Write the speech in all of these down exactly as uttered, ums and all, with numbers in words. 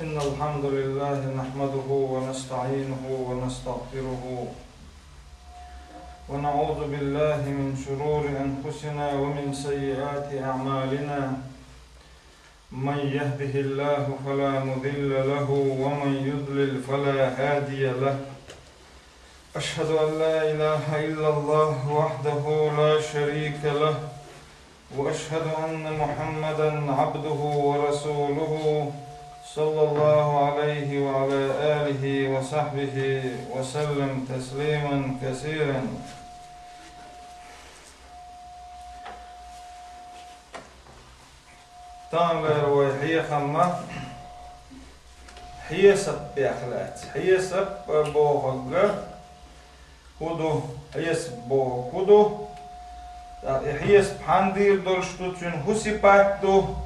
إن الحمد لله نحمده ونستعينه ونستغفره، ونعوذ بالله من شرور أنفسنا ومن سيئات أعمالنا. من يهده الله فلا مضل له، ومن يضلل فلا هادي له. أشهد أن لا إله إلا الله وحده لا شريك له، وأشهد أن محمدا عبده ورسوله، صلى الله عليه وعلى آله وصحبه وسلم تسليما كثيرا. Таханлера вай хьехам ма хьесап бехлац. Хьесап бохург хӀу ду, хьесап бохург хӀу ду? ТӀаккха и хьесап хьан дийр долуш ду, цуьнан хӀу сипат ду?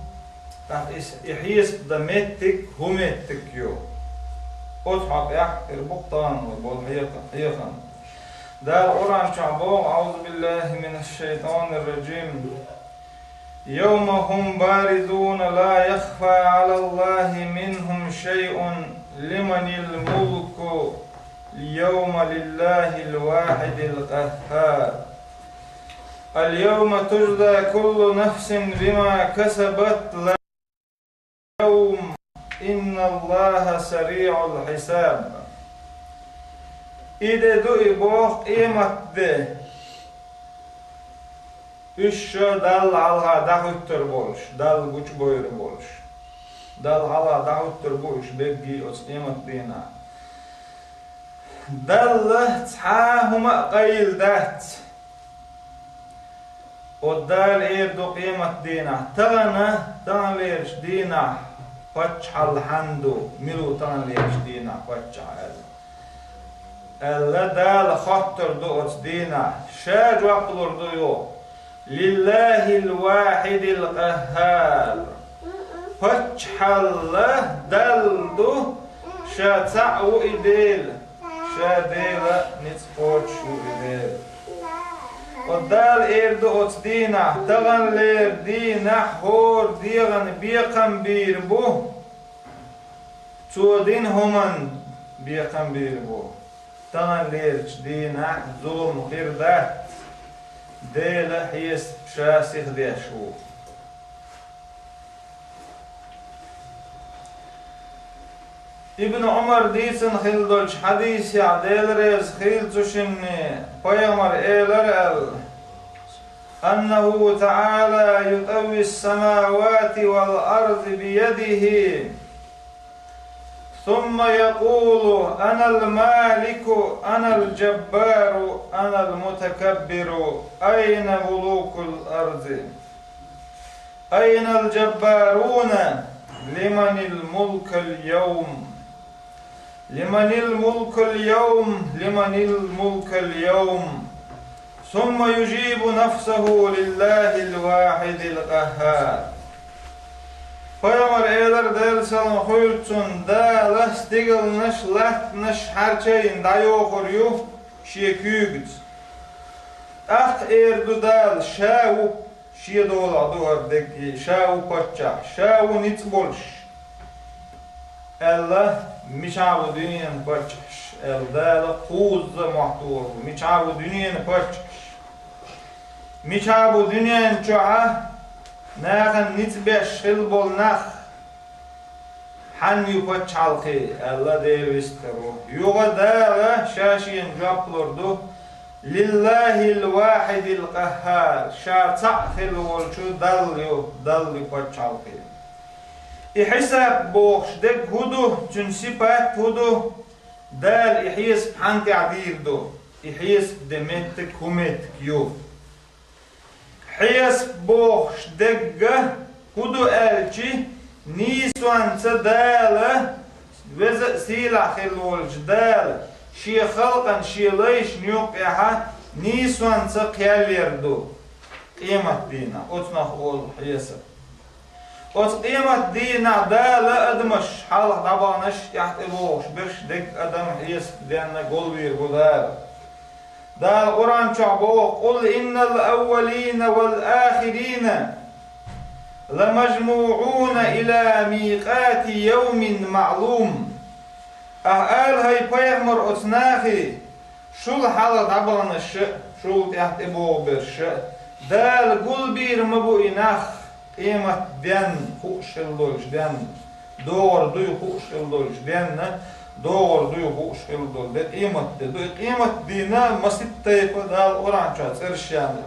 ТӀаккха и с-, и хьесап дан меттиг хӀу меттиг ю? Оцу хьокъехь хир бу тахана вай болу хьеха-, хьехам. Дала Къуръан чохь боху: أعوذ بالله من الشيطان الرجيم. يوم هم بارزون لا يخفى على الله منهم شيء لمن الملك اليوم لله الواحد القهار. اليوم تجزى كل نفس بما كسبت لا يوم إن الله سريع الحساب. И де ду и боху къемат де. Уьш ша Далла хьалха дӀахӀуьттур болуш, Далла гучубойр болуш. Далла хьалха дӀахӀуьттур бу уьш берриге оцу къемат дийнахь. Далла цхьа а хӀума а къайла дац. Оцу Дала эр ду къемат дийнахь: тахана, таханлерчу дийнахь паччахьалла хьанна ду, мила ву таханлерчу дийнахь паччахь аьлла. Аьлла, Дала хоттур ду оцу дийнахь, Ша жоп лур ду йо: «Лиллахил вахидил къаххар». Паччахьалла Далла ду, Ша цхьаъ ву и Дела, Ша Дела ницкъ кхочуш ву и Дела. Оцу Дала эр ду оцу дийнахь: таханлера дийнахь хӀора дегӀан бекхам бийр бу, цо дина хӀуманна бекхам бийр бу. Таханлерчу дийнахь зулам хир дац, Дела хьесап Ша сихдеш ву. Ибн Ӏумар дийцина хилла долчу хьадисехь, Дела реза хуьлда цу шинна, пайхамар элира аьлла: «أنه تعالى يطوي السماوات والأرض بيده، ثم يقول: أنا المالك، أنا الجبار، أنا المتكبر، أين ملوك الأرض؟ أين الجبارون؟ لمن الملك اليوم؟» لمن الملك اليوم؟ لمن الملك اليوم؟ ثم يجيب نفسه: لله الواحد القهار. Пайхамар элира, Делан салам хуьлда цунна: Дала стигалнаш, латтанаш хьарчийна дӀайохур ю Шен куьйгаца. ТӀаккха эр ду Дала: Ша ву Шен долахь ду хӀара дерриге, Ша ву паччахь, Ша ву ницкъ болуш, аьлла, мичахь бу дуьненан паччахьаш, аьлла, Дала кхузза а моттур бу, мичахь бу дуьненан паччахьаш, мичахь бу дуьнен чохь а нахана ницкъ беш хилла болу нах, хьанна ю пачхьалкхе, аьлла, Дела вистхир ву. Юха Дала Ша Шена жоп лур ду: «Лиллахил вахидил къаххар», Ша цхьаъ хилла волчу Далла ю, Далла ю пачхьалкхе. И хьисаб бохуш дерг хӀун ду, цуьнан сипат хӀун ду, Дала и хьесап хьанна тӀехь дийр ду, и хьесап де меттиг хӀун меттиг ю? Хьесап бохуш дерг хӀун ду аьлчи, нийсонца Дала, веза а сийлахь хилла волчу Дала, Шен халкъана, Шен лайшна юккъехьа нийсонца кхел яр ду къемат дийнахь, оцунах олу хьесап. Оцу къемат дийнахь Дала адамаш, хьалха дӀабаханаш, тӀаьхьа тӀебогӀуш берш дерриг адам хьесап денна гулбийр бу Дала. Дала Къуръан чохь боху: «Къул иннал аввалина вал ахирина». لمجموعون إلى ميقات يوم معلوم. Ахьа ала, хӀай пайхамар, оцу нахе, шул хьалха дӀабаханарш а, шул тӀаьхьа тӀебогӀу берш а, Дала гулбийр ма бу и нах, къемат ден хууш хила долчу ден, догӀур дуй хууш хила долчу денна, догӀур дуй хууш хила долу де, къемат де ду. И къемат дийна масийтта тайпа Дала Къуръан чохь цӀераш яьлла.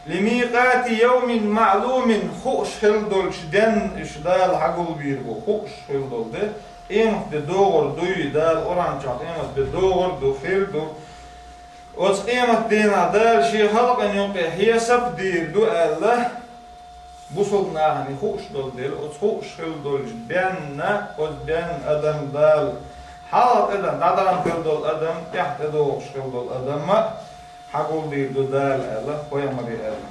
لميقات يوم معلوم, хууш хила долчу денна уьш Дала хьагулбийр бу, хууш хила долу де. Къемат де догӀур дуй, Дала Къуръан чохь къемат де догӀур ду, хир ду. Оцу къемат дийнахь Дала шен халкъана юкъе хьесап дийр ду аьлла, бусалба нахана хууш долу дела, оцу хууш хила долчу денна, оцу денна адам Дала, хьалха тӀе дан дӀадахана хила долу адам, тӀаьхьа тӀедогӀуш хила долу адам а хьагулдийр ду Дала аьлла, пайхамаре аьлла.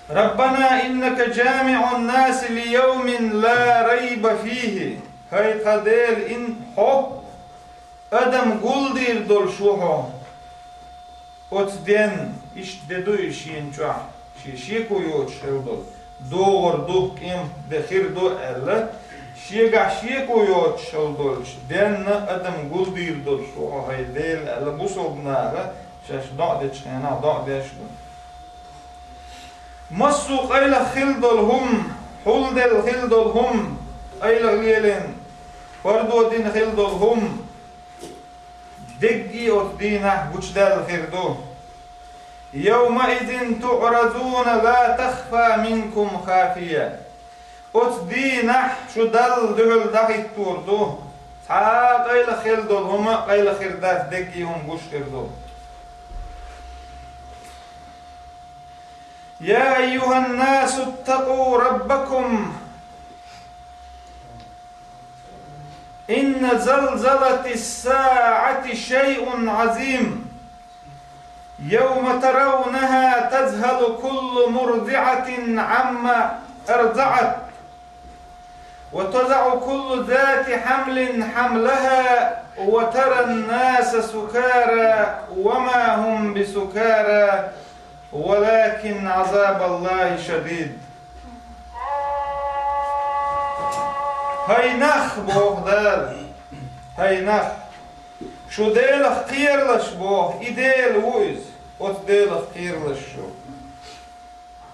ربنا إنك جامع الناس ليوم لا ريب فيه. ХӀай тхан Дела, ин хьо адам гулдийр долуш ву хьо. Оцу ден, иштта де ду и шена чохь, шен шеко йоцуш хила долу, догӀур ду, къемат де хир ду аьлла, шегахь шеко йоцуш хила долчу денна адам гулдийр долуш ву хьо, хӀай Дела аьлла, бусалба наха шаьш доӀа дечу хенахь доӀа деш ду. Массо а къайлаха хила долу хӀума, хьулделла хила долу хӀума, къайлаха лелийна, пардо дина хила долу хӀума, дерриге оцу дийнахь гучудаьлла хир ду. يومئذ تعرضون لا تخفى منكم خافية. Оцу дийнахь шу Далла дуьхьал дӀахӀиттор ду. Цхьа а къайлаха хила долу хӀума къайлаха хир дац, дерриге хӀума гуш хир ду. يا أيها الناس اتقوا ربكم إن زلزلة الساعة شيء عظيم يوم ترونها تذهل كل مرضعة عما أرضعت وتضع كل ذات حمل حملها وترى الناس سكارى وما هم بسكارى ولكن عذاب الله شديد. ХӀай нах, боху Дала, хӀай нах, шу Делах кхералаш, боху, и Дела ву иза, оцу Делах кхералаш шу.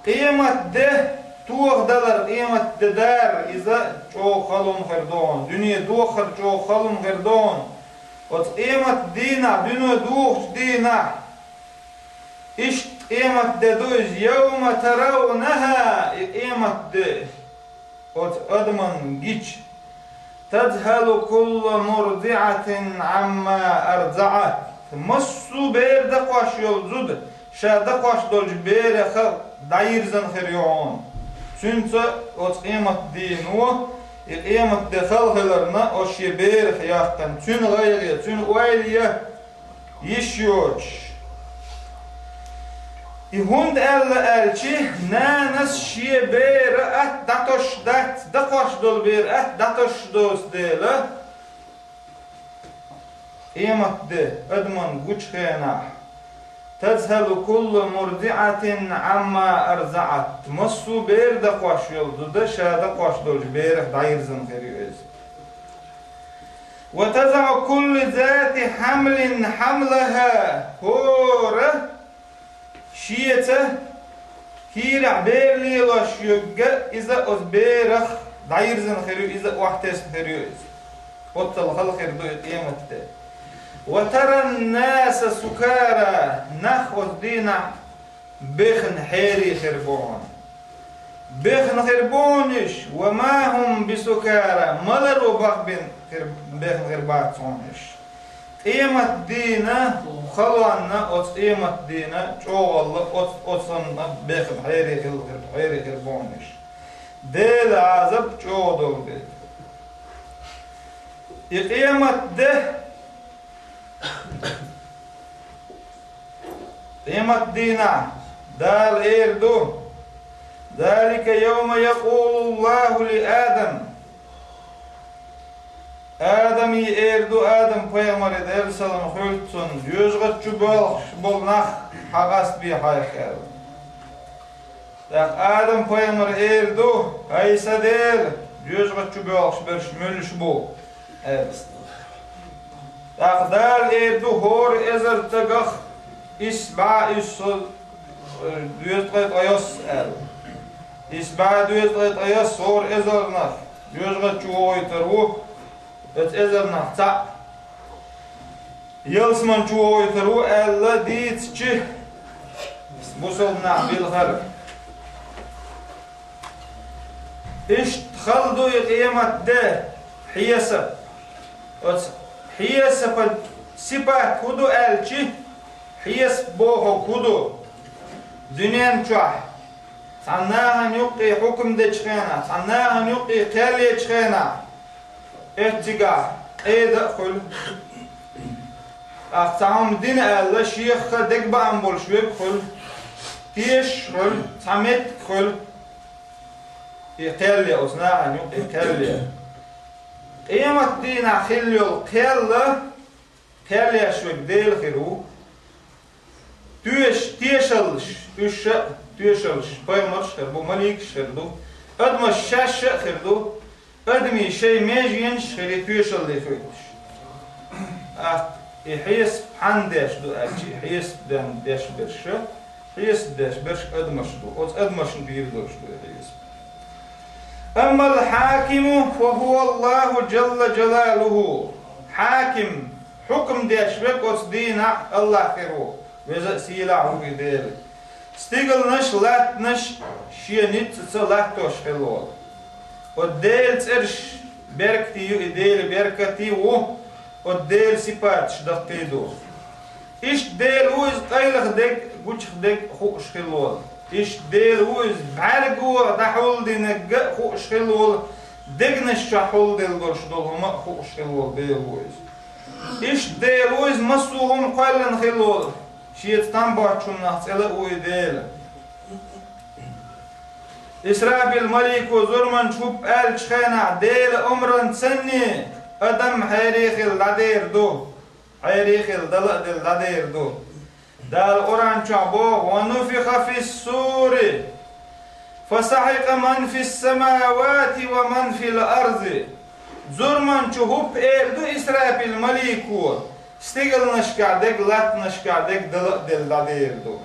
Къемат де тохадалар, къемат де дар, иза чӀогӀа хала хӀума хир ду хьуна, дуьне дохар чӀогӀа хала хӀума хир ду хьуна. Оцу къемат дийнахь, дуьне духучу дийнахь, иштта къемат де ду иза, يوم ترونها, и къемат де оцу адаман гича, تذهل كل مرضعة عما أرضعت. Массо а бер дакхош йолу зуда ша дакхош долчу берах дӀайирзина хир ю хьуна. Цуьнца оцу къемат дийно, и къемат де хала хиларна, оцу шен берах яьккхина, цуьнан гӀайгӀа, цуьнан ойла йа йиш йоцуш. И хӀунда аьлла аьлча, нанас шен бер атта дӀатосуш дац, дакхош долу бер атта дӀатосуш доцу дела, къемат де адаман гучу хенахь, تذهل كل مرضعة عما أرضعت, массо а бер дакхош йолу зуда ша дакхош долчу берах дӀайирзина хир ю иза. وتضع كل ذات حمل حملها, хӀора шеца кийрахь бер лелош йоьгга, иза оцу берах дӀайирзина хир ю, иза охьатесна хир ю иза. Оццул хала хир ду и къемат де. وترى الناس سكارى, нах оцу дийнахь бехна хьерий хир бу хьуна. Бехна хир бу хьуна уьш, وما هم بسكارى, маларо бахбина хир, бехна хир бац хьуна уьш. Къемат дийна халонна, оцу къемат дийна чӀогӀалла, оц-, оцунна бехна хьерий хила хир, хьерий хир бу хьуна уьш. Делан Ӏазап чӀогӀа долу де. И къемат де, къемат дийнахь Дала эр ду: ذلك يوم يقول الله لآدم. Адаме эр ду, Адам пайхамаре, Делан салам хуьлда цунна, жоьжахати чу боьлхуш болу нах хьан къастабе хьайх аьлла. ТӀаккха Адам-пайхамар эр ду: «ХӀай са Дела, доьзагӀа чу боьлхуш берш муьлш бу?» — аьлла. ТӀаккха Дала эр ду: «ХӀора эзар стагах исс бӀаь исс со, э, дезткъе ткъайоьсс», — аьлла. «Исс бӀаь дезткъе ткъайоьсс хӀора эзарнах доьзагӀа чу вохуьйтур ву, оцу эзарнах цхьаъ ялсамани чу вохуьйтур ву», — аьлла дийцича, бусалба нах билхира. Иштта хала ду и къематде, хьесап. Оцу хьесапан сипат хӀун ду аьлча, хьесап бохург хӀун ду? Дуьнен чохь цхьана нахана юккъе хьукам дечу хенахь, цхьана нахана юккъе кхел ечу хенахь, эццигахь къеда а хуьлу. ТӀаккха цхьа хӀума дина аьлла, шех а дегабаам болуш верг а хуьлу, тешаш а хуьлу, цхьа меттиг а хуьлу. И кхел е, оцу нахана юккъе кхел е. Къематдийнахь хилла йолу кхел а, кхел еш верг Дела хир ву. Тоьш-, тешаллаш, уьш а тоьшаллаш, пайхамарш а хир бу, маликаш а хир ду, адамаш шаьш а хир ду, адамийн шайн меженаш а хир и тоьшалле хуьйтуш. ТӀаккха и хьесап хьанна деш ду аьлча, и хьесап ден деш берш а, хьесап деш берш адамаш ду. Оцу адамашна бийр долуш ду и хьесап. Аммал хьакиму фа хӀува Аллаху джалла джалалуху. Хьаким, хьукам деш верг оцу дийнахь Аллах хир ву, веза а сийлахь ву и Дела. Стигалнаш а, латтанаш а шен ницкъаца латтош хилла волу. Оцу Делан цӀераш беркате ю, и Делан беркате ву, оцу Делан сипаташ даккхий ду. Иштта Дела ву иза къайлаха дерг а, гучух дерг а хууш хилла волу. Иштта Дела ву иза бӀаьрго дӀахьулдинарг а хууш хилла волу, дегнаш чохь хьулделла долуш долу хӀума а хууш хилла волу Дела ву иза. Иштта Дела ву иза массо а хӀума кхоьллина хилла волу, шеца там боцчу хӀуманах цӀела а ву и Дела. Исрафил малико зурманчу хӀуппа аьллачу хенахь, Делан омранца санна, адам хьере хилла дӀадер ду. Хьере хилла дала а делла дӀадер ду. Дала Къуръан чохь боху: «Ва нуфиха фис-сури, фа сахьикъа ман фис-самавати ва ман фил-арзи». Зурманчу хӀуппа эр ду Исрафил малико, стигалнашкахь дерг, латтанашкахь дерг дала а делла дӀадер ду.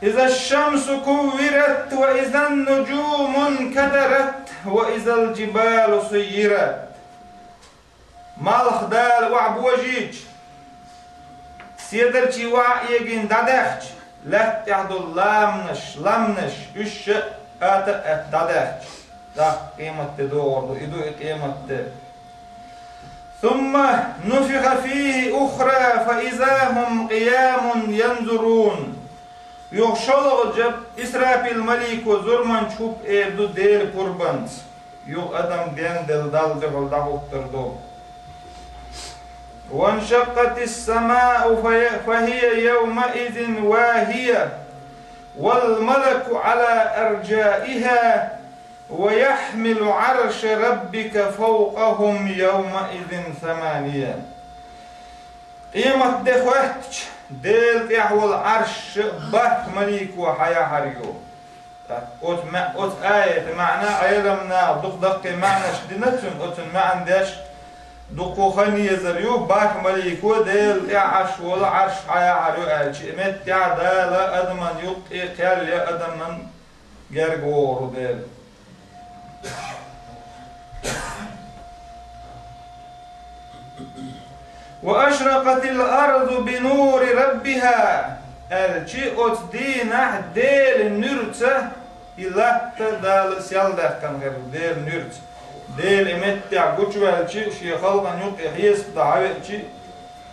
«Иза шамсу куввират, ва изан нуджумун кадарат, ва изал джибалу суййират». Малх Дала охьабожийча, седарчий охьа а эгийна дӀадаьхча, лаьтта тӀехь долу ламанаш, ламанаш, уьш а атта а атта дӀадаьхча, тӀаккха къематде догӀур ду, и ду и къематде. «Сумма нуфиха фийхи ухра, фа иза хӀум къиямун янзурун». Юха шолгӀа жа Исрафил малико зурманчу хӀуппа эр ду Делан пурбанца. Юха адам денделла Далла дуьхьал дӀахӀуттур ду. «Ваншаккъатис-самау фа-, фахия йовмаизин вахия, вал малаку Ӏала арджаиха, ва яхьмилу Ӏарша раббика фавкъахум йовмаизин самания». Къематде хоьттучу Делан тӀехь волу Ӏарш бархӀ малико хьаяхьар ю. Оцу ма-, оцу аятан маьӀна Ӏеламнаха дукха даккхий маьӀнаш дина цуьнан, оцун маьӀна деш дукха хан езар ю, бархӀ малико Делан тӀехь Ӏаш волу Ӏарш хьаяхьар ю аьлча, и меттехь Дала адаман юккъе кхел я, адаман герга вогӀур ву Дела. «Ва ашракъатил арду би нури раббиха», аьлча, оцу дийнахь Делан нуьрца и латта Дала селдаьккхина хир ву, Делан нуьрца. Дела и меттехь гучуваьлча, шен халкъан юккъе хьесап дан хьавеача,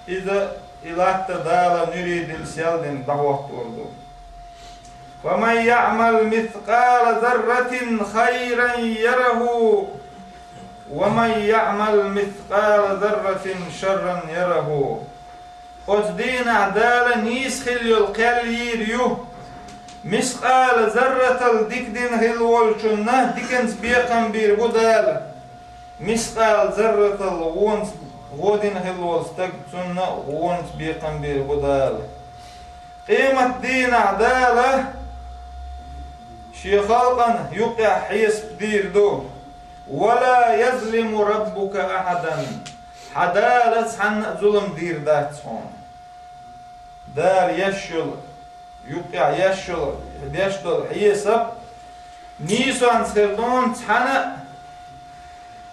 иза и латта Дала нуьре дина, сел дина дӀахӀоттор ду. «Фаман яъмал мискъала зарратин хайран яраху, ва ман яъмал мискъала зарратин шарран яраху». Оцу дийнахь Дала нийса хилла йолу кхел йийр ю. Мискъала зарратал дика дина хилла волчунна диканца бекхам бийр бу Дала. Мискъала зарратал вонца гӀо дина хилла волу стаг, цунна гӀонца бекхам бийр бу Дала. Къематдийнахь Дала Шен халкъана юкъехь хьесап дийр ду. «ولا يظلم ربك أحدا». Хьан Дала цхьанна а зулам дийр дац хьуна. Дала еш йолу, юкъехь еш йолу, деш долу хьесап нийсонца хир ду, цхьанна а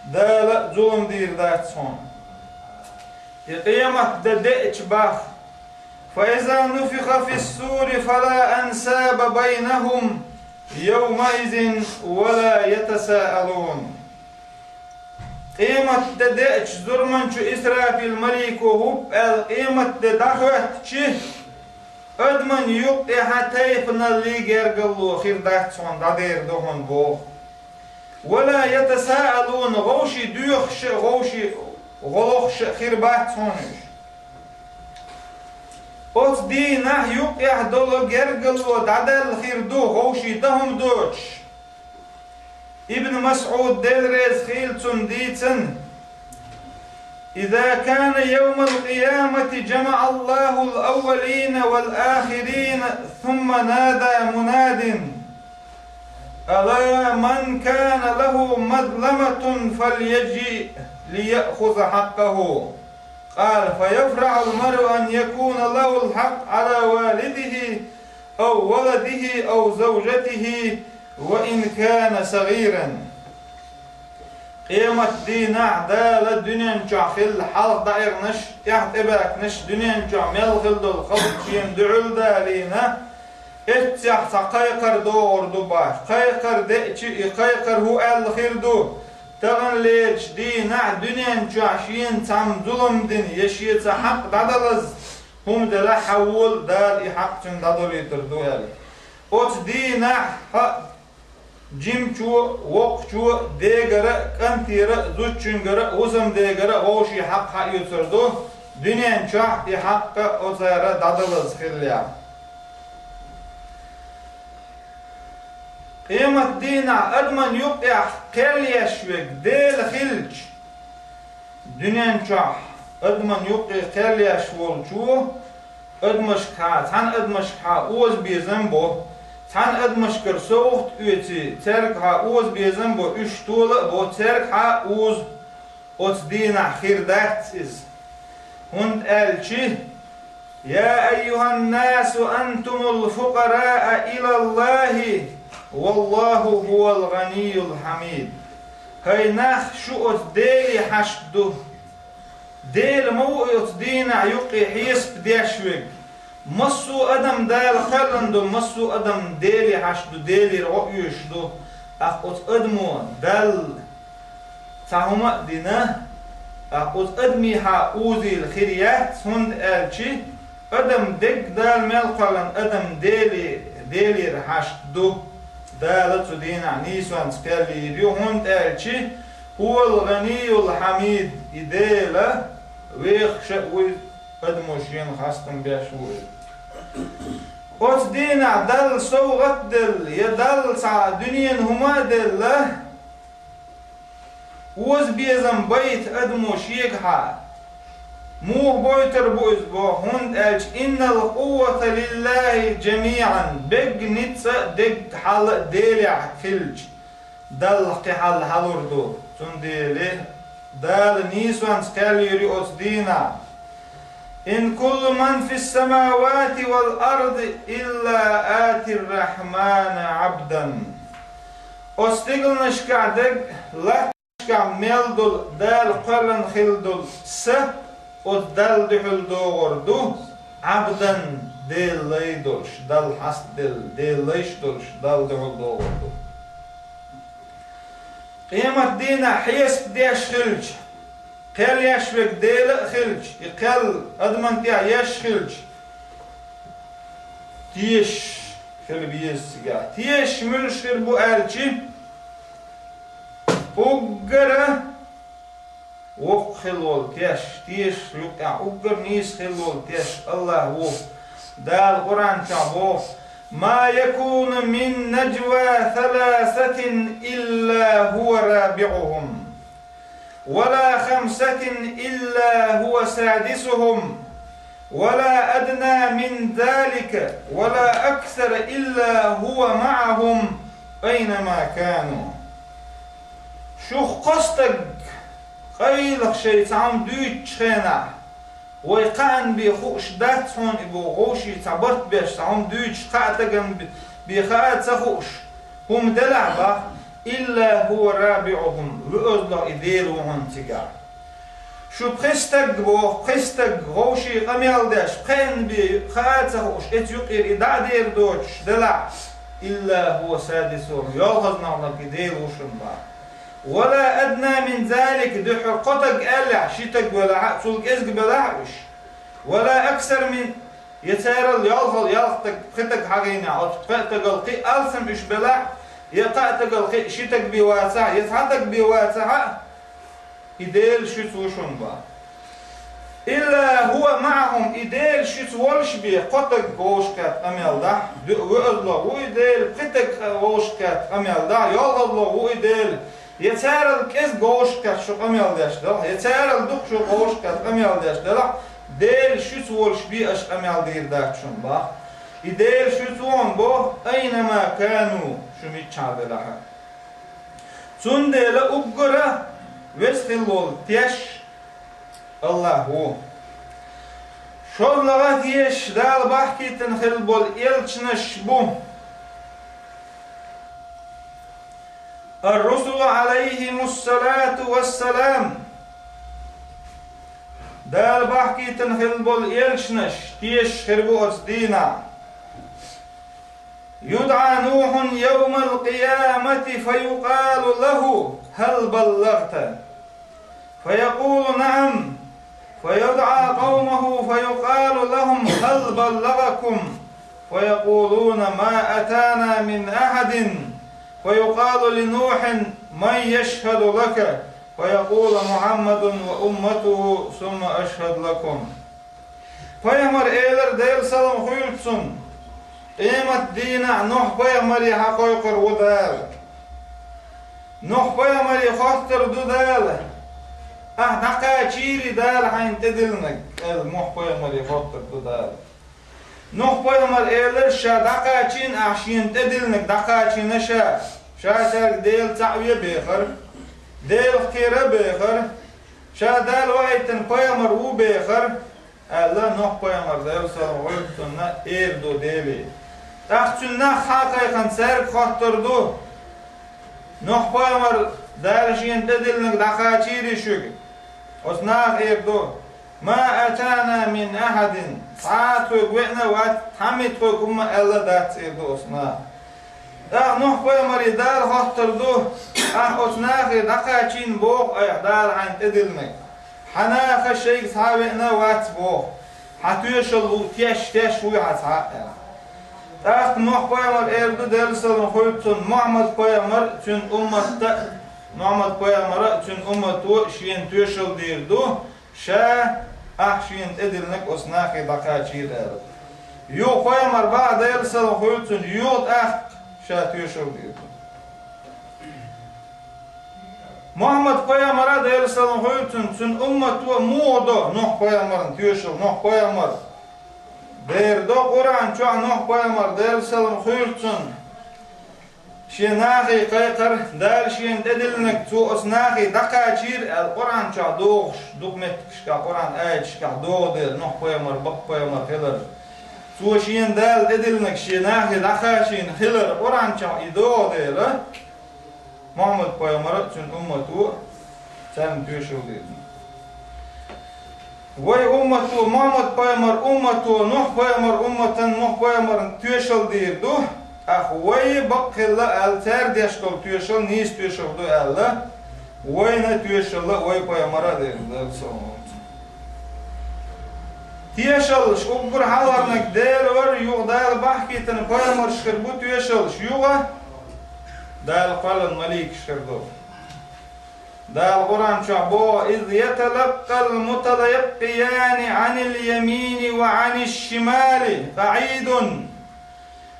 Дала зулам дийр дац хьуна. И къематде деъча боху: «فإذا نفخ في الصور فلا أنساب بينهم يومئذ ولا يتساءلون». Къематде деъча, зурманчу Исрафил малико хӀуп аьлла къематде дӀахӀоьттича, адаман юкъехь тайпаналлий гергарло хир дац хьуна, дӀадер ду хьуна боху. «ولا يتساءلون», гӀовший доьхуш а, гӀовший гӀо лохуш а хир бац хьуна уьш. Оцу дийнахь юкъехь долу гергарло дӀадаьлла хир ду, гӀовший дан хӀума доцуш. Ибн МасӀуд, Дела реза хуьлда цунна, дийцина: «إذا كان يوم القيامة جمع الله الأولين والآخرين ثم نادى مناد: ألا من كان له مظلمة فليجئ ليأخذ حقه». قال: «فيفرح المرء أن يكون له الحق على والده أو ولده أو زوجته وإن كان صغيرا». Къематдийнахь Дала дуьнен чохь хилла хьалха дӀаэгӀнарш, тӀаьхьа тӀебаьхкинарш, дуьнен чохь мел хилла долу халкъ шена дуьхьал далийна, эццехь цхьа кхайкхар догӀур ду боху. Кхайкхар деъча, и кхайкхар хӀун аьлла хир ду? Таханлерчу дийнахь дуьнен чохь шена цхьамма зулам дина я шен цхьа хьакъ дӀадалаза хӀума делахь, хьан вола, Дала и хьакъ цуьнга дӀадолуьйтур ду аьлла. Оцу дийнахь хьа жимачо а, воккхачо а, дегара а, кӀантера а, зудчуьнгара а, хӀусамдегара а вовшийн хьакъ хьаоьцур ду, дуьнен чохь и хьакъ оцара дӀадалаза хиллехь. Къематдийнахь адаман юкъехь кхел еш верг Дела хилча, дуьнен чохь адаман юккъе кхел еш волчо, адамашкахьа, цхьана адамашкахьа оза безам бо, цхьана адамашкара совгӀат оьций, цаьргахьа оза безам бо, уьш тола а бо, цаьргахьа оза оцу дийнахь хир дац иза. ХӀунда аьлча: «يا أيها الناس أنتم الفقراء إلى الله والله هو الغني الحميد». ХӀай нах, шу оцу Деле хьашт ду. Дела ма ву оцу дийнахь юккъе хьесап деш верг. Массо а адам Дала кхоьллина ду, массо а адам Деле хьашт ду, Делера гӀо оьшуш ду. ТӀаккха оцу адамо Далла цхьа хӀума а дина, тӀаккха оцу адамехьа озийла хир яц, хӀунда аьлча адам дерг Дала мел кхоьллина адам Деле, Делера хьашт ду. Дала цу дийнахь нийсонца кхел йийр ю, хӀунда аьлча: «هو الغني الحميد», и Дела вехаш а вуй, адамо шена хастам беш ву иза. Оцу дийнахь Далла совгӀат а делла, я Далла цхьа дуьненан хӀума а делла, оза безам байта адамо шегахьа, муха бойтур бу иза боху, хӀунда аьлча: «إن القوة لله جميعا», берриг ницкъ а, дерриг хьал а Делехь хилча, Далла кхин хьал хьалур ду. Цундела Дала нийсонца кхел йийр ю оцу дийнахь. «إن كل من في السماوات والأرض إلا آتي الرحمن عبدا». Оцу стигланашкахь дерг, латтанашкахь мел долу, Дала кхоьллина хилла долу са оцу Далла дуьхьал догӀур ду, Ӏабдан, Делан лай долуш, Далла хьастаделла, Делан лайш долуш, Далла дуьхьал догӀур ду. Къематдийнахь хьесап деш хилча, кхел еш верг Дела а хилча, и кхел адаман тӀехь еш хилча, тешаш хила беза цигахь. Тешаш муьлш хир бу аьлча, уггара воккха хила волу теш, тешаш юкъехь уггар нийса хила волу теш АллахӀ ву. Дала Къуръан чохь боху: «ما يكون من نجوى ثلاثة إلا هو رابعهم ولا خمسة إلا هو سادسهم ولا أدنى من ذلك ولا أكثر إلا هو معهم أينما كانوا. Шух кхо стаг къайлаха шайца хӀума дуьйцучу хенахь, вай кхаанна бен хууш дац хьуна и боху, вовшийн цхьа барт беш цхьа хӀума дуьйцуш кхаа стагана бен, бен хаа ца хууш хӀума делахь бах, إلا هو رابعهم, вуьозло и Дела ву хьуна цигахь. Шу пхи стаг боху, пхи стаг вовшийн къамел деш, кхаанна бен хаа ца хууш, эца юкъера и дӀа а дер доцуш делахь, إلا هو سادسهم, йолхазлонах и Дела ву шуна бах. ولا أدنى من ذلك, дуьххьара кхо стаг аьллехь, ши стаг велахь а, цул кӀезиг белахь а уьш. ولا أكثر من, я царал йолхал ялх стаг, пхи стаг хьахийнехь, оцу пхеа стагал кхин а алсам уьш белахь, я кхаа стагал кхин а ши стаг бен вацахь, я цхьа стаг бен вацахь а, и Дела шуьца ву шуна бах. إلا هو معهم, и Дела шуьца волуш бен, кхо стаг вовшахкхетта къамел дахь, вуьозло ву и Дела, пхи стаг вовшахкхетта къамел дахь, йолхазло ву и Дела, я царал кӀезиг вовшахкхетта шу къамел деш делахь, я царал дукха шу вовшахкхетта къамел деш делахь, Дела шуьца волуш бен аша къамел дийр дац шуна бах. И Дела шуьца ву хьуна боху, أينما كانوا, шу миччахь велахь а. Цундела уггара веза хилла волу теш АллахӀ ву. ШозлагӀа тешаш Дала бахкийтина хилла болу элчанаш бу. الرسل عليهم الصلاة والسلام. Дала бахкийтина хилла болу элчанаш тешаш хир бу оцу дийнахь. يدعى نوح يوم القيامة فيقال له: هل بلغت؟ فيقول: نعم. فيدعى قومه فيقال لهم: هل بلغكم؟ فيقولون: ما أتانا من أحد. فيقال لنوح: من يشهد لك؟ فيقول: محمد وأمته، ثم أشهد لكم. Пайхамар элира, Делан салам хуьлда цунна: къемат дийнахь Нухь-пайхамаре хьакхойкхур ву Дала. Нухь-пайхамаре хоттур ду Дала: ахь дӀакхачийрий Дала хьайна тӀедиллинарг? Аьлла, Нухь-пайхамаре хоттур ду Дала. Нухь-пайхамар элира, ша дӀакхачийна, ахь шена тӀедиллинарг дӀакхачийна ша, ша цаьрга Дела цхьаъ ве бехара, Делах кхера бехара, ша Дала ваийтина пайхамар ву бехара, аьлла, Нухь-пайхамар, Делан салам хуьлда цунна, эр ду Деле. ТӀаккха цуьнан нах хьа а кхайкхина, цаьрга хоттур ду: Нухь-пайхамар Дала шена тӀедиллинарг дӀакхачийрий шуьга? Оцу наха эр ду: ما أتانا من أحد, цхьа а тхоьга веана а вац, цхьамма тхоьга хӀумма а аьлла а дац, эр ду оцу наха. ТӀаккха Нухь-пайхамаре Дала хоттур ду: ахь оцу нахе дӀакхачийна боху айхьа Дала хьайна тӀедиллинарг? Хьан наха шайга цхьа а веана а вац боху, хьан тоьшалла ву, теш, теш вуй хьан цхьа а, аьлла. ТӀаккха Нухь-пайхамар эр ду, Делан салам хуьлда цунна: Мухьаммад-пайхамар а, цуьнан уммат а, Мухьаммад-пайхамар а, цуьнан уммато а шена тоьшалла дийр ду, ша, ахь шена тӀедиллинарг оцу нахе дӀакхачийра, аьлла. Юха пайхамар бахьа, Делан салам хуьлда цунна, юха тӀаккха ша тоьшалла дийр ду. Мухьаммад-пайхамар а, Делан салам хуьлда цунна, цуьнан уммато а муха до Нухь-пайхамарна тоьшалла? Нухь-пайхамар дер до Къуръан чохь, Нухь-пайхамар, Делан салам хуьлда цунна, шен нахе кхайкхар, Дала шена тӀедиллинарг цо оцу нахе дӀакхачийра аьлла, Къуръан чохь догӀуш, дукха меттигашкахь, Къуръан аяташкахь догӀу дела, Нухь-пайхамар бакъ пайхамар хилар, цо шена Дала тӀедиллинарг шен нахе дӀакхачийна хилар Къуръан чохь и догӀу дела, Мухьаммад-пайхамар а, цуьнан уммато а царна тоьшалла дийр ду. Вай уммато, Мухьаммад-пайхамар уммато, Нухь-пайхамар умматан, Нухь-пайхамарна тоьшалла дийр ду, тӀаккха вай бакъ хилла аьлла, цара деш долу тоьшалла нийса тоьшалла ду аьлла, вайна тоьшалла а вай пайхамар а дийр ду, Делан салам хуьлда цунна. Тоьшаллаш уггар хьалхарниг Дела вара, юха Дала бахкийтина пайхамарш хир бу тоьшаллаш, юха Дала кхоьллина маликаш хир ду. Дала Къуръан чохь боху: إذ يتلقى المتلقيان عن اليمين وعن الشمال قعيد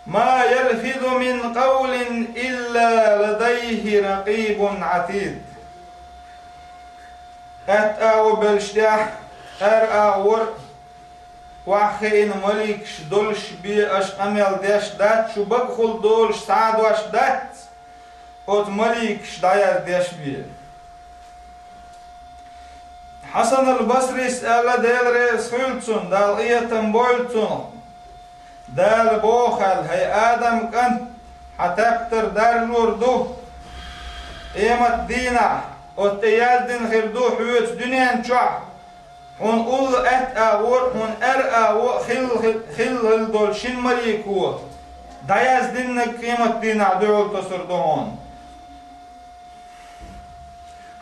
ما يلفظ من قول إلا لديه رقيب عتيد. Атта агӀор беллачу тӀехь, ара агӀор Охьахиъна маликаш долуш бен аша къамел деш дац, шу багахула долуш схьа а дош дац, оцу маликаш дӀаяздеш бен. Хьасан ал-Басрис аьлла, Дела реза хуьлда цунна, Дала къинхетам бойла цунах: Дала боху аьлла: «ХӀай Адам кӀант, хьан тептар даржор ду къематан дийнахь, оцу тӀе яздина хир ду хьоьца дуьнен чохь хьуна уллу атта агӀор а, хьуна аьрра агӀо а хилла, хилла долчу шина малико дӀаяздинарг къематан дийнахь дуьхьал тосур ду хьуна.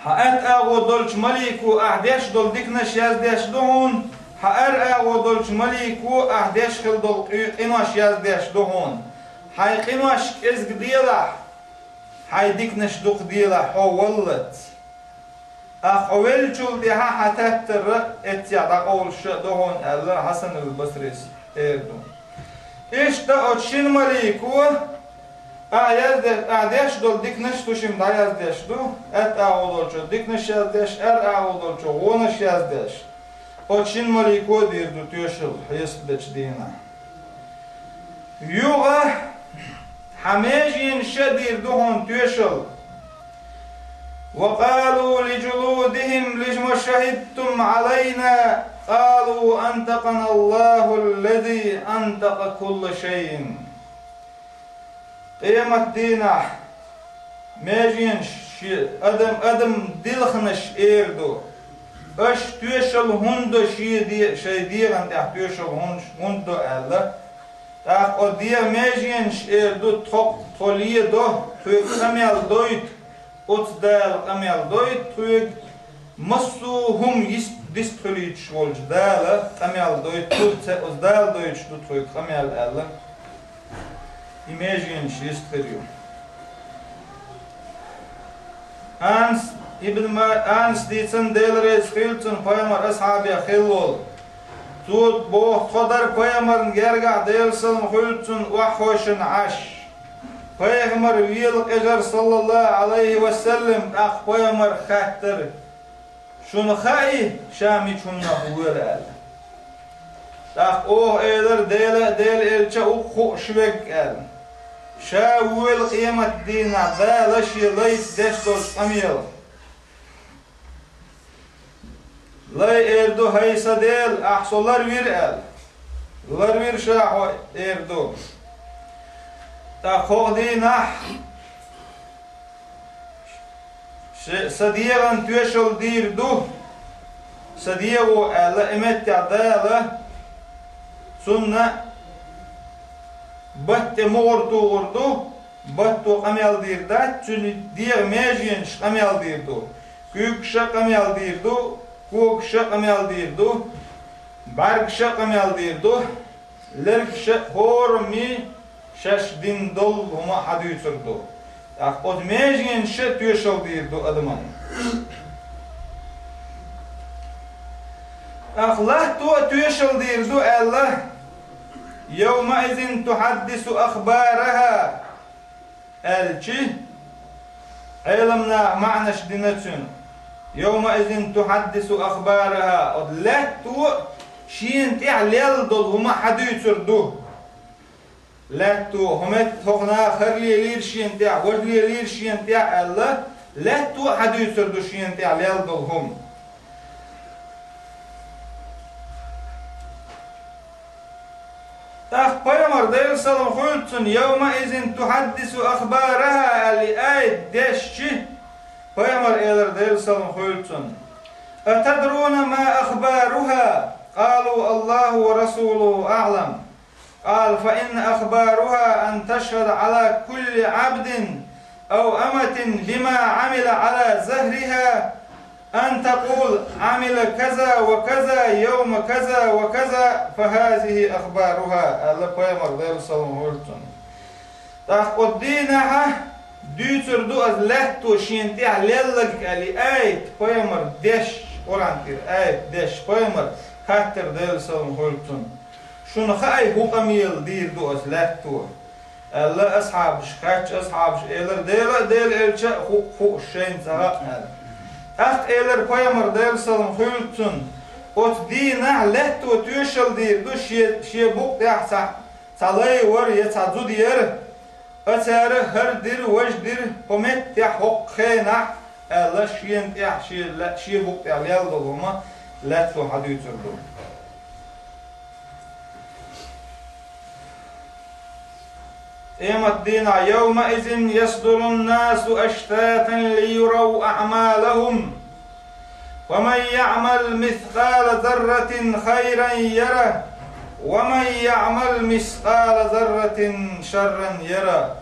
Хьан атта агӀо долчу малико ахь деш долу диканаш яздеш ду хьуна, хьан аьрра агӀо долчу малико ахь деш хила долу къи-, къинош яздеш ду хьуна. Хьайн къинош кӀезиг делахь, хьайн диканаш дукха делахь, хьо валлалц. Ахь хьо веллачул тӀаьхьа хьан тептар а эццехь дӀакъовлуш а ду хьуна», — аьлла, Хьасан ал-Басрис эр ду. Иштта оцу шина малико ахь язде-, ахь деш долу диканаш цу шимма дӀаяздеш ду, атта агӀо долчо диканаш яздеш, аьрра агӀо долчо вонаш яздеш. Оцу шина малико а дийр ду тоьшалла хьесап дечу дийнахь. Юха хьан меженаш а дийр ду хьуна тоьшалла. «وقالوا لجلودهم لم شهدتم علينا قالوا أنطقنا الله الذي أنطق كل شيء». Къематан дийнахь меженаш шен адам, адам дилханаш эр ду: «Аша тоьшалла хӀунда до шен де-, шайн дегӀан тӀехь тоьшалла хӀунда, хӀунда до?» — аьлла. ТӀаккха оцу дегӀан меженаш эр ду: «Тхо, тхо ледо, тхоьга къамел дойту, оцу Дала къамел дойту тхоьга, массо а хӀума йист-, дистхуьлуьйтуш волчу Дала къамел дойту, тхоьга ца-, оцу Дала дойтуш ду тхоьга къамел», — аьлла. И меженаш йист хир ю. Анас ибн Ма-, Анас дийцина, Дела реза хуьлда цунна, пайхамар асхьабех хилла волу. Цо боху: «Тхо дара пайхамарна гергахь, Делан салам хуьлда цунна, охьахевшина Ӏаш. Пайхамар вела къежира, саллаллаху Ӏалайхи ва саллам, тӀаккха пайхамарх хаьттира: „Шуна хаьий, ша мича хӀуманах вуьйр?“ – аьлла. ТӀаккха оха элира: „Дела а, Делан элча а ву-кх хууш верг“, – аьлла. „Ша вуьйла къематан дийнахь Дала шен лайца деш долчу къамелах“. Лай эр ду: „ХӀай сан Дела, ахь со ларвира“, – аьлла. „Ларвира ша хьо“, эр ду. ТӀаккха хӀокху дийнахь ше-, сан дегӀан тоьшалла дийр ду, сан дегӀо, – аьлла, – и меттехь Дала цунна батта тӀе мугӀар тухур ду, батто къамел дийр дац, цуьнан дегӀан меженаш къамел дийр ду, куьйгаш а къамел дийр ду, когаш а къамел дийр ду, бӀаьргаш а къамел дийр ду, лергаш а, хӀораммо шаьш дина долу хӀума а хьадуьйцур ду. ТӀаккха оцу меженаш а тоьшалла дийр ду адаман. ТӀаккха латто а тоьшалла дийр ду», – аьлла, «يومئذ تحدث أخبارها», – аьлча, Ӏеламнаха маьӀнаш дина цуьнан. «يومئذ تحدث أخبارها», оцу лаьтто а шена тӀехь лелла долу хӀума хьадуьйцур ду. Лаьтто, хӀокху метта хӀокху наха хӀара лелийра шена тӀехь, важа лелийра шена тӀехь аьлла, лаьтто а хьадуьйцур ду шена тӀехь лелла долу хӀума. ТӀаккха пайхамар, Делан салам хуьлда цунна, «يومئذ تحدث أخبارها» аьлла и аят дешча, пайхамар элира, Делан салам хуьлда цунна: «أتدرون ما أخبارها؟» قالوا: «الله ورسوله أعلم». قال: «فإن أخبارها أن تشهد على كل عبد أو أمة بما عمل على ظهرها، أن تقول: عمل كذا وكذا يوم كذا وكذا، فهذه أخبارها», – аьлла пайхамар, Делан салам хуьлда цунна. ТӀаккха оцу дийнахьа дуьйцур ду аса лаьтто шена тӀехь лелларг аьлла и аят, пайхамар деш, Къуръан тӀера аят деш, пайхамар хаьттира, Делан салам хуьлда цунна: «Шуна хаьий, хӀун къамел дийр ду аса лаьтто?» – аьлла асхьабаш. Хаьттича асхьабаша элира: «Дела а, Делан элча а хуу-, хууш шайна ца хаьа», – аьлла. ТӀаккха элира пайхамар, Делан салам хуьлда цунна: Оцу дийнахь лаьтто тоьшалла дийр ду шен, шен букъ тӀехь цхьа, цхьа лай вара я цхьа зуда яра. Ацара хӀара дира, важа дира, хӀокху меттехь, хӀокху хенахь, аьлла, шена тӀехь, шен ла-, шен букъ тӀехь лелла долу хӀума лаьтто хьадуьйцур ду. Къемат дийнахь, يومئذ يصدر الناس أشتاتا ليروا أعمالهم فمن يعمل مثقال ذرة خيرا يره ومن يعمل مثقال ذرة شرا يره.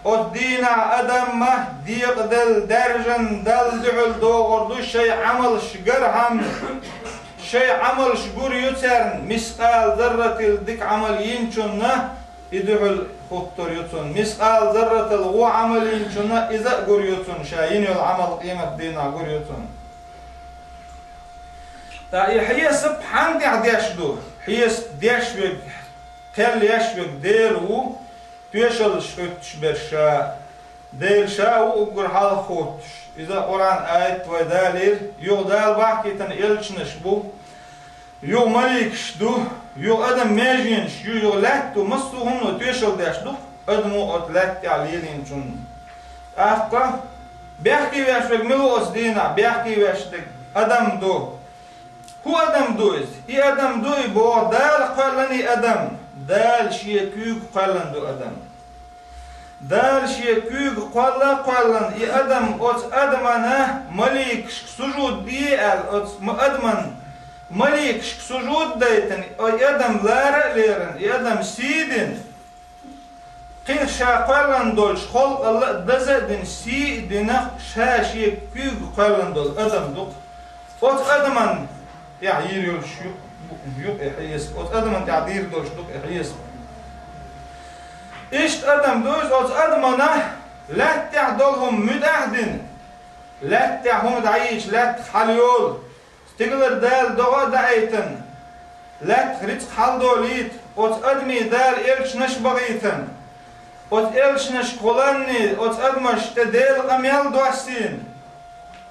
Оцу дийнахь адам декъаделла, даьржина Далла дуьхьал догӀур ду шайн Ӏамалш гархьама. Шайн Ӏамалш гур ю царна, мискъал зарратал дика Ӏамал йинчунна и дуьхьал хӀуттур ю цунна. Мискъал зарратал вон Ӏамал йинчунна иза а гур ю цунна, ша йина йолу Ӏамал къемат дийнахь гур ю цунна. Ткъа и хьесап хьанна тӀехь деш ду? Хьесап деш верг, кхел еш верг Дела ву, тоьшаллаш хӀуьттуш берш ша. Дела ша ву уггар хьалха хӀуттуш. Иза Къуръан аят вай далийра, юха Дала бахкийтина элчанаш бу, юха маликаш ду, юха адам меженаш ю, юха лаьтта ду, массо а хӀумано тоьшалла деш ду адамо оцу лаьтта тӀехь лелийначунна. ТӀаккха бехке веш верг мила ву оцу дийнахь? Бехке веш дерг адам ду. ХӀун адам ду иза? И адам ду и, боху, Дала кхоьллина и адам. Дала шен куьйга кхоьллина ду адам. Дала шен куьйга кхолла а кхоьллина, и адам оцу адамана маликашка сужуд де аьлла, оцу ма-, адаман маликашка сужуд дайтина, и адам лара а лерина, и адам сий дина, кхин ша кхоьллина долчу халкъалла а даза а дина, сий а дина, ша шен куьйга кхоьллина долу адам ду-кх. Оцу адаман тӀехь йийр йолуш ю-, ю-кх и хьесап, оцу адаман тӀехь дийр долуш ду-кх и хьесап. Иштта адам ду иза, оцу адамана лаьтта тӀехь долу хӀума муьтӀахь а дина, лаьтта тӀехь хӀума дӀайийча, лаьттах хьалайолу, стигалара Дала догӀа а даийтина, лаьттах рицкъ хьаладолийта, оцу адамийн Дала элчанаш а бахийтина, оцу элчанашкахула а оцу адамашна тӀе Делан къамел а доссийна.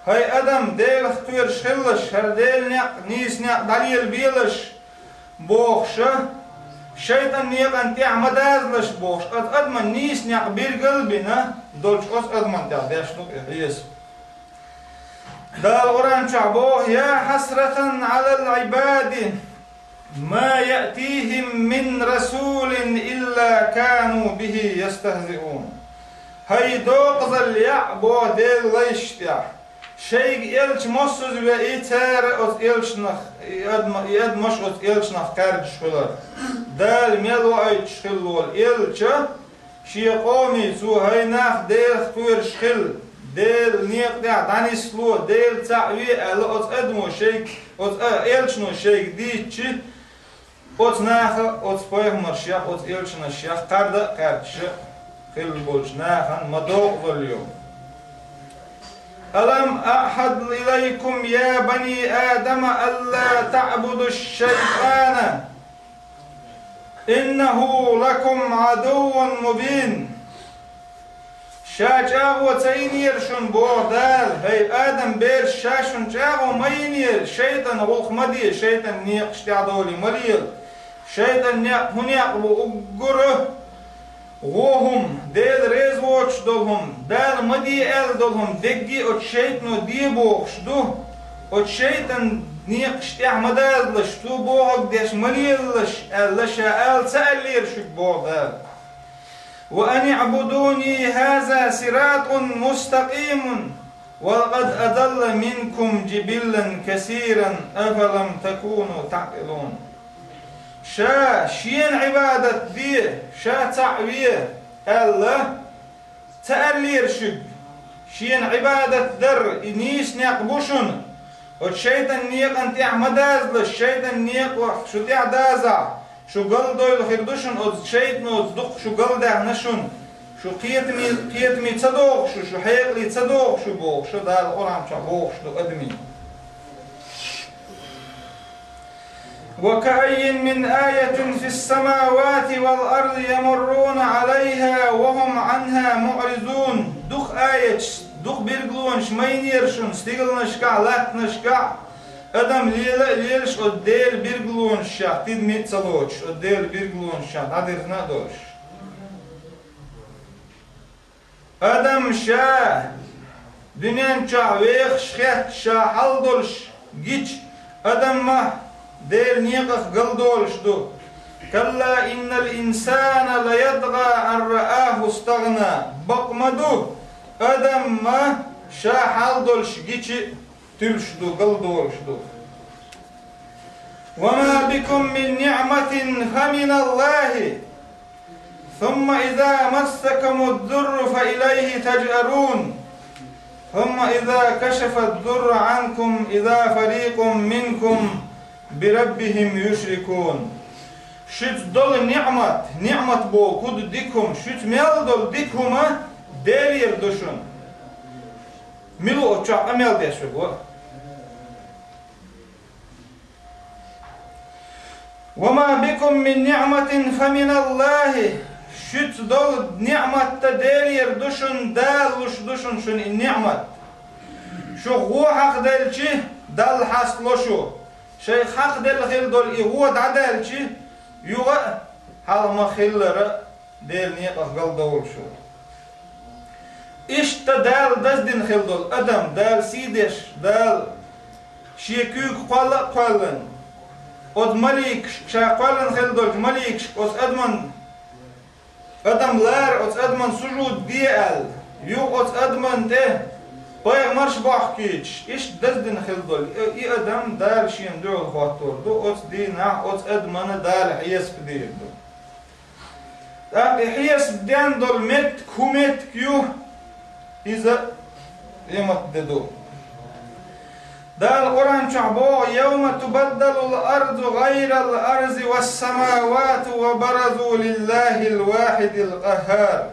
ХӀай адам, Делах кхоьруш хилалаш, хӀара Делан некъ, нийса некъ дӀалелабелаш, бохуша, шайтӀан некъан тӀехь ма дазалаш, бохуш, оцу адаман нийса некъ биргал а бина долчу оцу адаман тӀехь деш ду-кх и хьесап. Дала Къуръан чохь боху: «Я хьасратан Ӏалал Ӏибади, ма яътихим мин расулин илла кану бихи ястахзиун». ХӀай докъазалла яӀ, боху Делан лайшна тӀехь, шайга элча массаза веъий, цара оцу элчанах, и адма-, и адамаш оцу элчанах кхаьрдаш хилар. Дала мел ваийтуш хилла волу элча, шен къомий цо: «ХӀай нах, Делах кхоьруш хила, Делан некъа тӀехь дӀанисло, Дела цхьаъ ве», аьлла, оцу адамо шайга, оцу а-, элчано шайга дийцчи, оцу наха, оцу пайхамаршех, оцу элчанашех кхарда а кхаьрдаш хилла болчу нахана ма докъазалла ю. «Алам аъхьад илайкум, я бани Адама, алла таъбуду шайтӀана». «Иннаху лакум Ӏадуввун мубин». Ша чӀагӀо ца йинера шуна, боху Дала, хӀай Адам бераш, ша шуна чӀагӀо ма йинера, шайтӀан гӀуллакх ма де, шайтӀан некъаш тӀехь долий ма лела. ШайтӀан некъ хӀун некъ бу? Уггар а вон хӀума, Дела реза воцуш долу хӀума, Дала ма де аьлла долу хӀума дерриге а оцу шайтӀано де бохуш ду. Оцу шайтӀан некъаш тӀехь ма дазалаш, цо бохург деш ма лелалаш аьлла, ша ала ца аьллера шуьга, боху Дала. «Ва аниъбудуни, хаза сиратун мустакъимун». «Ва лакъад адалла минкум жибиллан касиран, афалам такуну таъкъилун». Ша шена Ӏибадат де, ша цхьаъ ве аьлла, ца аьллера шуьга? Шена Ӏибадат дар, и нийса некъ бу шуна. Оцу шайтӀан некъан тӀехь ма дазалаш, шайтӀан некъах шу тӀехь дазахь, шу галдойла хир ду шуна, оцу шайтӀано дукха шу галдаьхна шуна. Шу кхетаме, кхетаме ца догӀу шу, шу хьекъале ца догӀу шу, бохуш, Дала Къуръан чохь бохуш ду адамийн. «Ва каъйин мин аятин фис-самавати вал арди ямурруна Ӏалайха ва хум Ӏанха муъризун». Дукха аяташ, дукха билгалонаш ма йинера шуна стигалнашкахь, латтанашкахь, Адам лела а лелаш, оцу Делан билгалонашах тидаме а ца лоцуш, оцу Делан билгалонашах дӀадирзина а долуш. Адам ша дуьнен чохь вехаш хетта ша хьал долуш гича, адам-м Делан некъах галдолуш ду. «Калла иннал инсана лаятгӀа ан рааху стагӀна». Бакъ ма ду, адам-м ша хьал долуш гича, туьлуш ду, галдолуш ду. «Ва ма бикум мин ниъматин фа миналлахи, сумма иза массакумуд дурру фа илайхи таджарун, сумма иза кашафад дурра анкум иза фарикъун минкум би раббихим юшрикун». Шуьца долу ниъмат, ниъмат боху хӀун ду, дика хӀума, шуьца мел долу дика хӀума Делера ду шуна. Мила оцу чохь къамел деш верг ву? «Ва ма бикум мин ниъматин фа миналлахи». Шуьца долу ниъмат-м Делера ду шуна, Дала луш ду шуна, шуна и ниъмат. Шух вон хьакхаделча, Далла хьастало шу. Шайх хьакхаделла хилла долу и вон дӀадаьлча, юха а хьалха ма-хиллара Делан некъах галдовлуш ву. Иштта Дала даздина хилла долу адам, Дала сий деш, Дала шен куьйга кхолла а кхоьллина, оцу маликашка, ша кхоьллина хилла долчу маликашка оцу адаман, адам лара оцу адаман сужуд де аьлла, юха оцу адаман тӀе пайхамарш бохкуьйтуш, иштта даздина хилла долу и адам Дала шена дуьхьал хӀоттор ду, оцу дийнахь оцу адамана Дала хьесап дийр ду. ТӀаккха и хьесап ден долу меттиг хӀун меттиг ю? Иза къематде ду. Дала Къуръан чохь боху: «Явма тубаддалул арду гӀайрал арди вассамавату ва баразу лиллахил вахидил къаххар».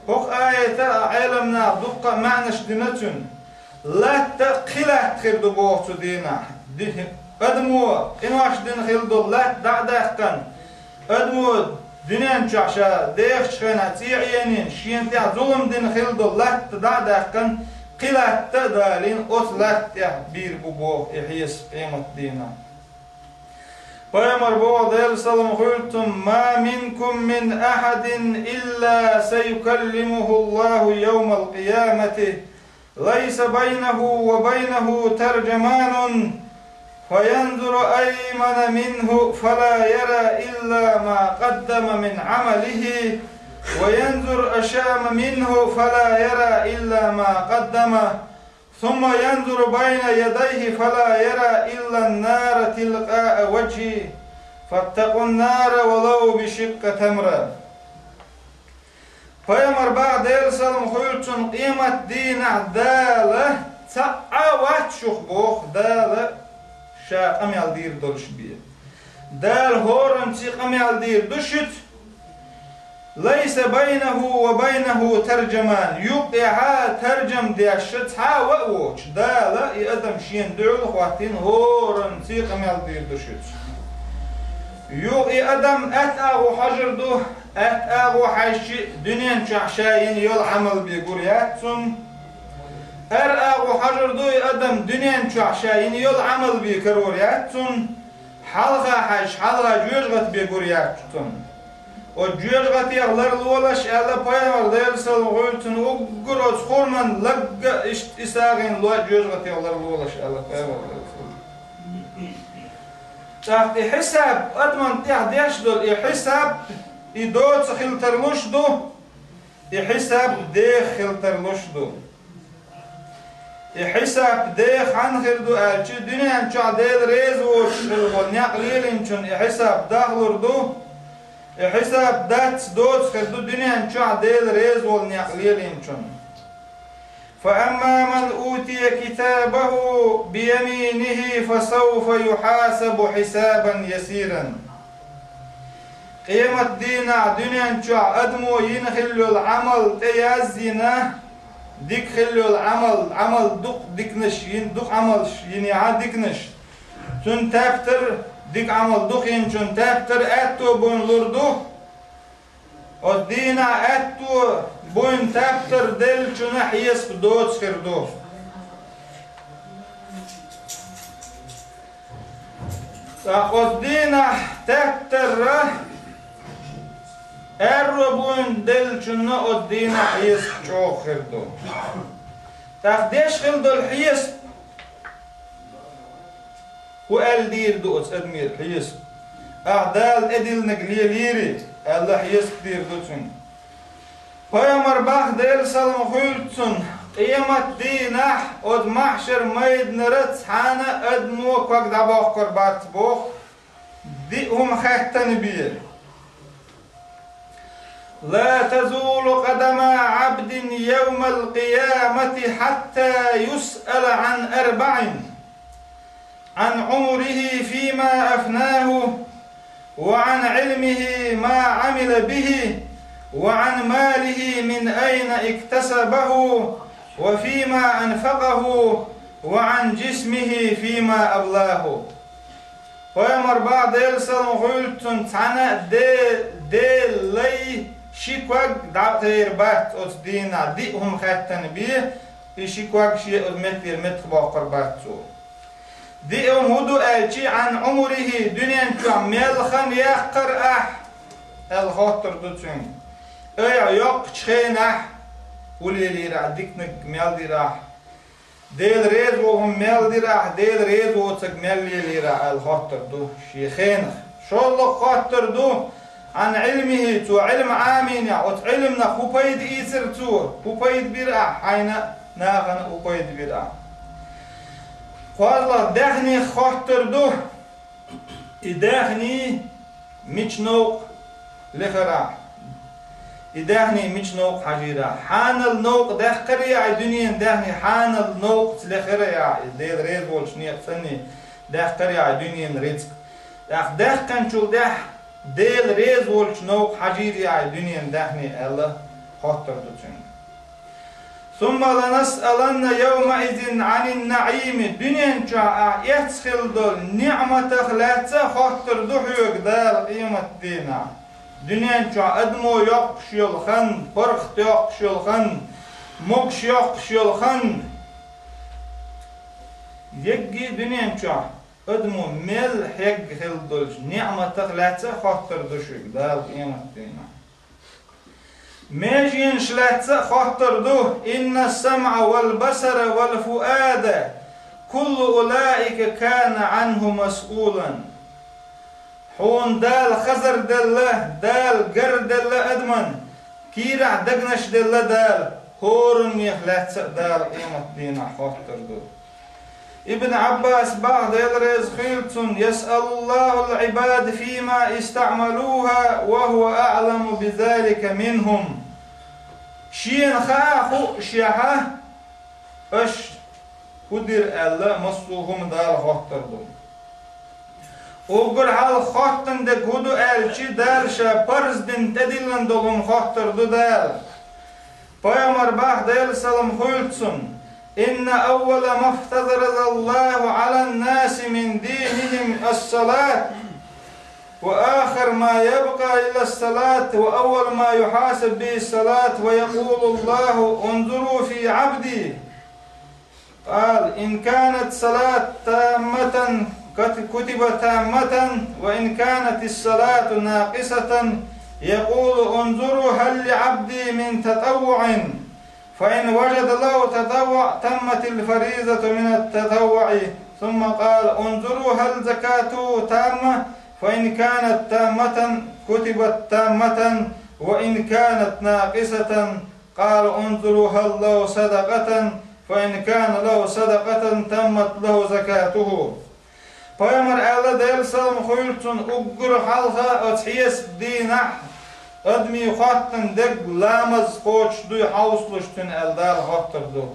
ХӀокху аята а Ӏеламнаха дуккха а маьӀнаш дина цуьнан. Латта кхин латта хир ду боху цу дийнахь. Ди-, адамо къинош дина хилла долу латта дӀа а даьккхина, адамо дуьнен чохь ша дехачу хенахь цӀе а Ӏенийна, шена тӀехь зулам дина хилла долу латта дӀа а даьккхина, кхин латта а далийна, оцу латта тӀехь бийр бу боху и хьесап къематдийнахь. Пайхамар боху, Делан салам хуьлда цунна: «Ма минкум мин ахьадин илла саюкаллимухуллаху явмал къиямати, лайса байнаху ва байнаху таржаманун, фаянзуру аймана минху, фала яра илла ма къаддама мин Ӏамалихи, ва янзур ашама минху, фала яра илла ма къаддама». Сумма янзуру байна ядайхи фала яра илла нара тилкъаа ваджхи. Фаттакъун нара валав бишикъкъи тамра. Пайхамар боху, Делан салам хуьлда цунна, къематдийнахь Дала цхьа а вац шух боху, Дала ша къамел дийр долуш бен. Дала хӀоранций къамел дийр ду шуьца. Лайса байнаху ва байнаху таржаман. Юкъехьа таржам деш цхьа а ва а воцуш, Дала и адам шена дуьхьал хӀоттийна хӀоранций къамел дийр ду шуьца. Юха и адам атта агӀо хьожур ду, атта агӀо хьаьжча, дуьнен чохь ша йина йолу Ӏамал бен гур яц цунна. Ара агӀо хьожур ду и адам, дуьнен чохь ша йина йолу Ӏамал бен карор яц цунна. Хьалха хьаьжча, хьалха жоьжахати бен гур яц цунна. Оцу жоьжахатех ларлолаш аьлла пайхамар, Делан салам хуьлда цунна, уггар оцу хурман лаг а иштта и сагӀина ло жоьжахатех ларлолаш аьлла пайхамар, Делан салам. ТӀаккха и хьисаб, адаман тӀехь деш долу и хьисаб, и доца хила тарлуш ду, и хьисаб деха хила тарлуш ду. И хьисаб деха хьанна хир ду аьлча, дуьнен чохь Дела реза воцуш хилла волу некъ лелийначунна и хьисаб дахлур ду, и хьисаб дац доца хир ду дуьнен чохь Дела реза волу некъ лелийначунна. Фа амма ман утия китабаху бияминихи, фа сауфа юхьасабу хьисабан ясиран. Къематдийнахь дуьнен чохь адамо йина хилла йолу Ӏамал тӀеязйина, дика хилла йолу Ӏамал, Ӏамал дукха диканаш йина, дукха Ӏамалш йинехьа диканаш. Цунна тептар, дика Ӏамал дукха йинчунна тептар аьтто буйна лур ду. Оцу дийнахь аьтто буйна тептар деллачунна хьесап доца хир ду. ТӀаккха оцу дийнахь теттарра аьрру буйна деллачунна оцу дийнахь хьесап чӀогӀа хир ду. ТӀаккха деш хила долу хьесап, хӀун аьлла дийр ду оцу адамера хьесап? Ахьа Дала тӀедиллинарг лелийрий аьлла, хьесап дийр ду цуьнан. Пайхамар боху, Делан салам хуьлда цунна, къематдийнахь оцу маьхьшар майданара цхьана а адамо ког дӀабоккхур бац боху, диъ хӀума хаьттина бен. لا تزول قدما عبد يوم القيامة حتى يسأل عن أربع: عن عمره فيما أفناه، وعن علمه ما عمل به، وعن ماله من أين اكتسبه، وفيما أنفقه، وعن جسمه فيما أبلاه. Пайхамар боху, Делан салам хуьлда цунна, цхьана а де-, Делан лай ши ког дӀатӀатер бац оцу дийнахь, диъ хӀума хаьттина бен, и ши ког шен оцу меттера меттахбоккхур бац цо. Диъ хӀума хӀун ду аьлча, عن عمره, дуьнен чохь мел хан яьккхира ахь, аьлла хоттур ду цуьнга. Айхьа йоккхачу хенахь хӀун лелийра ахь, диканиг мел дира ахь, Дела реза ву хӀума мел дира ахь, Дела реза воцург мел лелийра ахь, аьлла хоттур ду шен хенах. ШолгӀа хоттур ду, عن علمه, цо Ӏилма Ӏамийнехь, оцу Ӏилманах хӀун пайда ийцира цо, хӀун пайда бира ахь, хьайна а, нахана а хӀун пайда бира ахь. КхозлагӀа даьхнех хоттур ду, и даьхний мича новкъа лехира ахь. И даьхний мича новкъа хьажийра ахь. Хьанал новкъа даьккхира ахь и дуьненан даьхний, хьанал новкъаца лехира ахь, и Дела реза волчу некъаца санний даьккхира ахь и дуьненан рицкъ. ТӀаккха даьккхинчул тӀаьхьа Дела реза волчу новкъа хьажийра ахь и дуьненан даьхний аьлла, хоттур ду цуьнга. ثم لنسألن يومئذ عن النعيم. Дуьнен чохь ахь эцна хилла долу ниъматах лаьцна а хоттур ду хьоьга Дала къематдийнахь. Дуьнен чохь адамо йоккхуш йолу хан, паргӀат йоккхуш йолу хан, могуш йоккхуш йолу хан, еггий дуьнен чохь адамо мел хьегна хилла долчу ниъматах лаьцна а хоттур ду шуьга Дала къематдийнахь. Меженаш лаьцна а хоттур ду: إن السمع والبصر والفؤاد كل أولئك كان عنه مسؤولا. Хьуна Дала хазар делла, Дала гар делла адаман, кийрахь дагнаш делла Дала, хӀораннех лаьцна а Дала къематдийнахь хоттур ду. Ибн Ӏаббас боху, Дела реза хуьлда цунна: يسأل الله العباد فيما استعملوها وهو أعلم بذلك منهم. Шена хаа хууш яхьа, аша хӀун дира аьлла, массо а хӀума Дала хоттур ду. Уггар хьалха хоттун дерг хӀун ду аьлча, Дала ша парз дина тӀедиллина долу хӀума хоттур ду Дала. Пайхамар боху, Делан салам хуьлда цунна: إن أول ما افترض الله على الناس من دينهم الصلاة، وآخر ما يبقى إلا الصلاة، وأول ما يحاسب به الصلاة، ويقول الله: انظروا في عبدي. قال: إن كانت صلاة تامة كت-، كتبت تامة، وإن كانت الصلاة ناقصة، يقول: انظروا هل لعبدي من تطوع، فإن وجد له تطوع تمت الفريضة من التطوع، ثم قال: انظروا هل زكاته تامة، فإن كانت تامة كتبت تامة، وإن كانت ناقصة قال: انظروا هل له صدقة، فإن كان له صدقة تمت له زكاته. Пайхамар аьлла, Делан салам хуьлда цунна, уггар хьалха оцу хьесап дийнахь адамийн хоттун дерг ламаз кхочуш дуй хьовсалуш цуьнан аьлла Дала хоттур ду.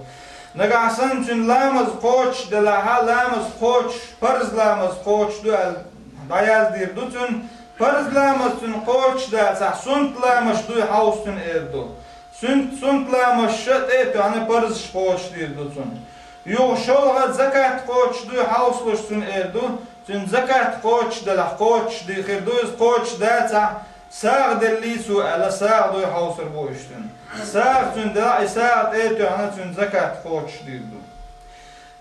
Нагахь санна цуьнан ламаз кхочуш делахьа, ламаз кхочуш, парз ламаз кхочуш ду аьлла дӀаяздийр ду цуьнан, парз ламаз цуьнан кхочуш дацахь, суннат ламазаш дуй хьовса цуьнан эр ду. Сунт-, сунт ламазаш тӀе а тоьхна, парзаш кхочушдийр ду цунна. Юха шолгӀа закат кхочуш дуй хьовсалуш цуьнан эр ду, цуьнан закат кхочушделахь, кхочушдийр ду иза, кхочушдацахь, сагӀа деллий цо аьлла, сагӀа дуй хьовсур бу уьш цуьнан. СагӀа цуьнан делахь, и сагӀа тӀе а тоьхна, цуьнан закат кхочушдийр ду.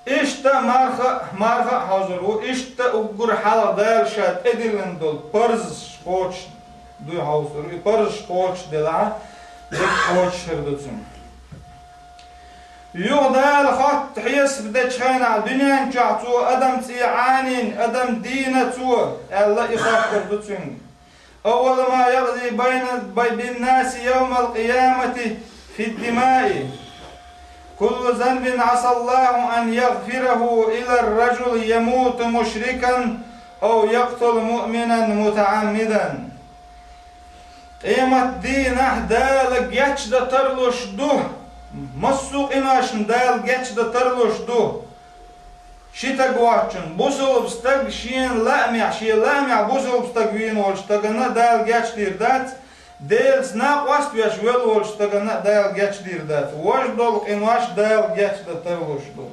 Иштта марха, марха а хьожур ву, иштта уггар хьалха Дала ша тӀедиллина долу парзаш кхочуш дуй хьовсур, и парзаш кхочуш делахь, дерг кхочуш хир ду цуьнан. Юха Дала хотту хьесап дечу хенахь дуьнен чохь цо адам цӀе Ӏанийна, адам дийна цо, аьлла, и хоттур ду цуьнга. أول ما يقضي بين، بين الناس يوم القيامة في الدماء. كل ذنب عسى الله أن يغفره إلا الرجل يموت مشركا أو يقتل مؤمنا متعمدا. Къемат дийнахь Дала гечдан тарлуш ду, массо а къиношна Дала гечдан тарлуш ду. Ши таг воцчунна, бусулба стаг шена лаамехь, шен лаамехь бусулба стаг вийна волчу стаганна а Дала гечдийр дац, Делаца накъост веш велла волчу стаганна а Дала гечдийр дац. Важа долу къинош Дала гечдан тарлуш ду.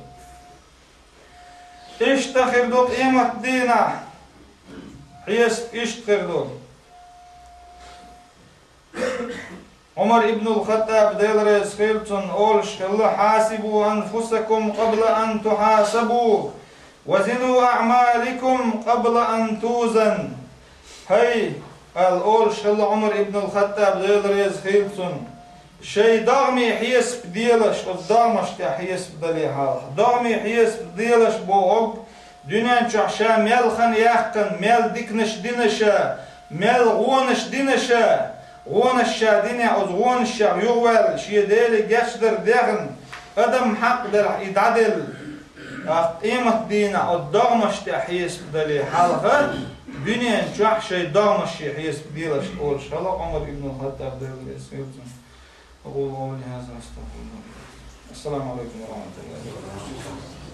Иштта хир ду къемат дийнахь, хьесап иштта хир ду. Ӏумар ибн ал-Хаттаб, Дела реза хила цунна, олуш хилла: «حاسبوا أنفسكم قبل أن تحاسبوا وزنوا أعمالكم قبل أن توزن». ХӀай, аьлла, олуш хилла Ӏумар ибн ал-Хаттаб, Дела реза хила цунна, шайн догӀмийн хьесап делаш, оцу догӀмаш тӀехь хьесап дале хьалха. ДогӀмийн хьесап делаш бохург, дуьнен чохь ша мел хан яьккхина, мел диканаш дина ша, мел гӀонаш дина ша, гӀонаш ша динехь, оцу гӀонашех юхаваьлла, шен Деле гечдар дехна, адам хьакъ делахь и дӀаделла. ТӀаккха къемат дийнахь оцу догӀмаш тӀехь хьесап дале хьалха, дуьнен чохь шайн догӀмашший хьесап делаш, олуш хилла Ӏумар ибн ал-Хаттаб, Дела реза хила цунна. أقول قولي هذا وأستغفر الله لي ولكم. السلام عليكم ورحمة الله وبركاته.